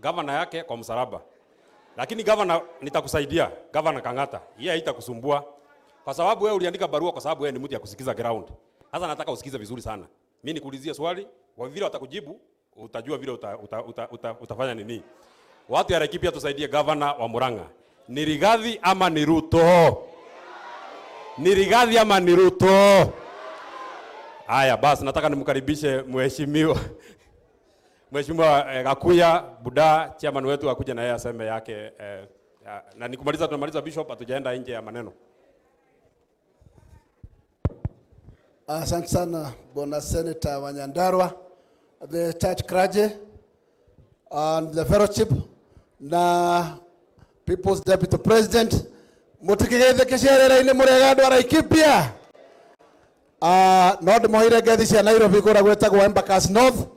Gavana yake kwa msalaba. Lakini gavana, nitakusaidia. Gavana Kang'ata, yeye haitakusumbua. Kwa sababu wewe uliandika barua kwa sababu wewe ni mtu ya kusikiza ground. Sasa nataka usikize vizuri sana. Mimi nikuulizie swali, kwa vile watakujibu, utajua vile utafanya nini. Watu ya Laikipia tusaidie gavana wa Murang'a. Ni Rigathi ama ni Ruto? Ni Rigathi ama ni Ruto? Haya basi, nataka nimkaribishe mheshimiwa Mheshimiwa Gakuya Buda, chairman wetu, akuje na yeye aseme yake na nikumaliza, tunamaliza Bishop, hatujaenda nje ya maneno. Asante sana Bwana Senator wa Nyandarua, the church clergy and the fellowship na People's Deputy President mutikigetheke cerera-inĩ mũrega andũ a Laikipia. No ndĩmoire ngethi cia Nairobi kũrĩa gwĩtagwo Embakasi North,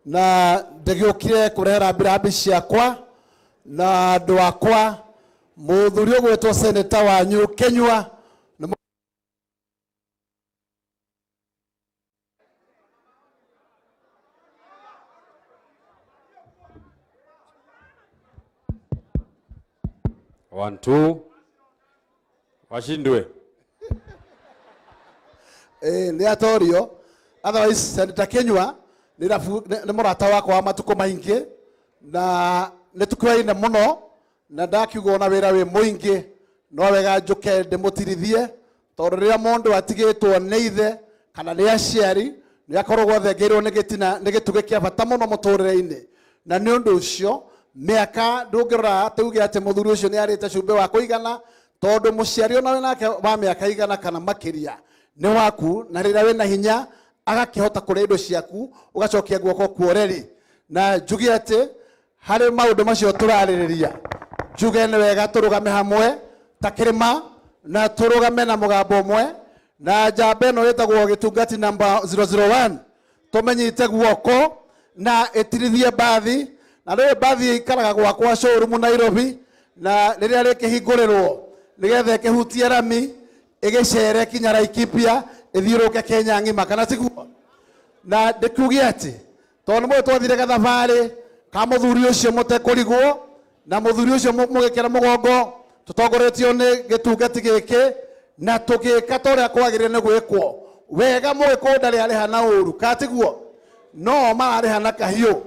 na ndĩgĩũkire kũrehera mbirabi ciakwa na andũ akwa mũthuri ũgwĩtwo Senator wanyu Kinyua. One, two. Washindwe. Nĩ atorio. Otherwise Senator Kinyua nĩ mũrata wakwa wa matukũ maingĩ na nĩ tũkuaine mũno, na ndakiuga ona wĩra wĩ mũingĩ no wega njũke ndĩmũtirithie, tondũ rĩrĩa mũndũ atigĩtwo nĩ ithe kana nĩ aciari nĩ akoragwo athengeirwo nĩ gĩtina, nĩ gĩtugĩ kĩa bata mũno mũtũrĩre-inĩ. Na nĩ ũndũ ũcio mĩaka ndũngĩrora tuge atĩ mũthuri ũcio nĩ arĩte cumbĩ wa kũigana, tondũ mũciari ona wĩ nake wa mĩaka igana kana makĩria nĩ waku, na rĩrĩa wĩna hinya agakĩhota kũrĩa indo ciaku ũgacokia guoko kuoreri. Na njuge atĩ harĩ maũndũ macio tũrarĩrĩria, njuge nĩ wega tũrũgame hamwe ta kĩrĩma na tũrũgame na mũgambo ũmwe, na njamba ĩno ĩtagwo gĩtungati namba 001 tũmenyite guoko na ĩtirithie mbathi. Na rĩrĩ mbathi ĩikaraga gwakwa showroom Nairobi, na rĩrĩa rĩkĩhingũrĩrwo nĩgetha ĩkĩhutie rami ĩgĩcere kinya Laikipia ĩthiũrũke Kenya ng'ima, kana tiguo? Na ndĩkiuge atĩ tondũ nĩ mũĩ twathire gathabarĩ ka mũthuri ũcio mũtekũrigwo, na mũthuri ũcio mũgĩkĩra mũgongo tũtongoretio nĩ gĩtungati gĩkĩ, na tũgĩka ta ũrĩa kwagĩrĩire nĩ gwĩkwo wega. Mũgĩkũyũ ndarĩ arĩha na ũru, kana tiguo? No mararĩha na kahiũ,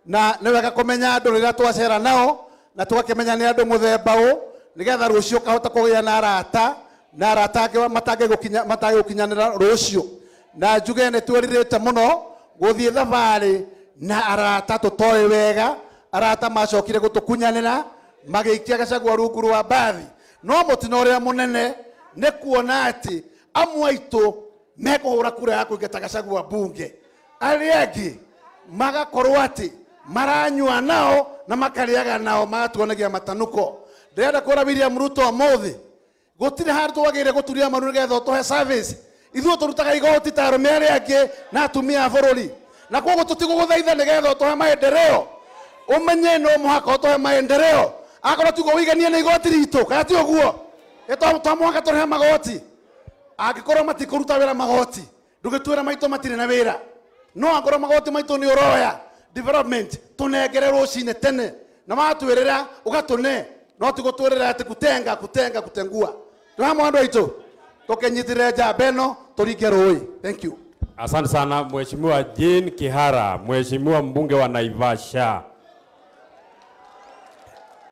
na nĩ wega kũmenya andũ rĩrĩa twacera nao, na tũgakĩmenya nĩ andũ mũthemba ũ, nĩgetha rũciũ ũkahota kũgĩa na arata, na arata angĩ matangĩgũkinyanĩra rũciũ. Na njuge nĩ twerirĩte mũno gũthiĩ thabarĩ na arata tũtoĩ wega, arata macokire gũtũkunyanĩra magĩikia Gachagua rungu rwa mbathi. No mũtino ũrĩa mũnene nĩ kuona atĩ amwe aitũ mekũhũra kura ya kũingata Gachagua mbunge, arĩa angĩ magakorwo atĩ maranyua nao na makarĩaga nao magatuonagia matanuko. Ndĩrenda kwĩra William Ruto ũmũthĩ gũtirĩ handũ twagĩrĩire gũturia maru nĩgetha ũtũhe service. Ithuĩ tũrutaga igoti ta arũme arĩa angĩ na atumia a bũrũri, na koguo tũtigũgũthaitha nĩgetha ũtũhe maendeleo. Ũmenye no mũhaka ũtũhe maendeleo, akorwo tiguo ũiganie na igoti ritũ, kana ti ũguo? To mũhaka tũrĩhe magoti. Angĩkorwo matikũruta wĩra magoti, ndũgĩtwĩra maitũ matirĩ na wĩra. No angorwo magoti maitũ nĩ ũroya development, tũnengere rũcinĩ tene, na watwĩrĩra ũgatũne, no ti gũtwĩrĩra atĩ kutenga kutenga kutengua. Twĩ hamwe andũ aitũ, tũkĩnyitĩrĩre njamba ĩno tũringe rũĩ. Thank you. Asante sana Mheshimiwa Jane Kihara, Mheshimiwa mbunge wa Naivasha.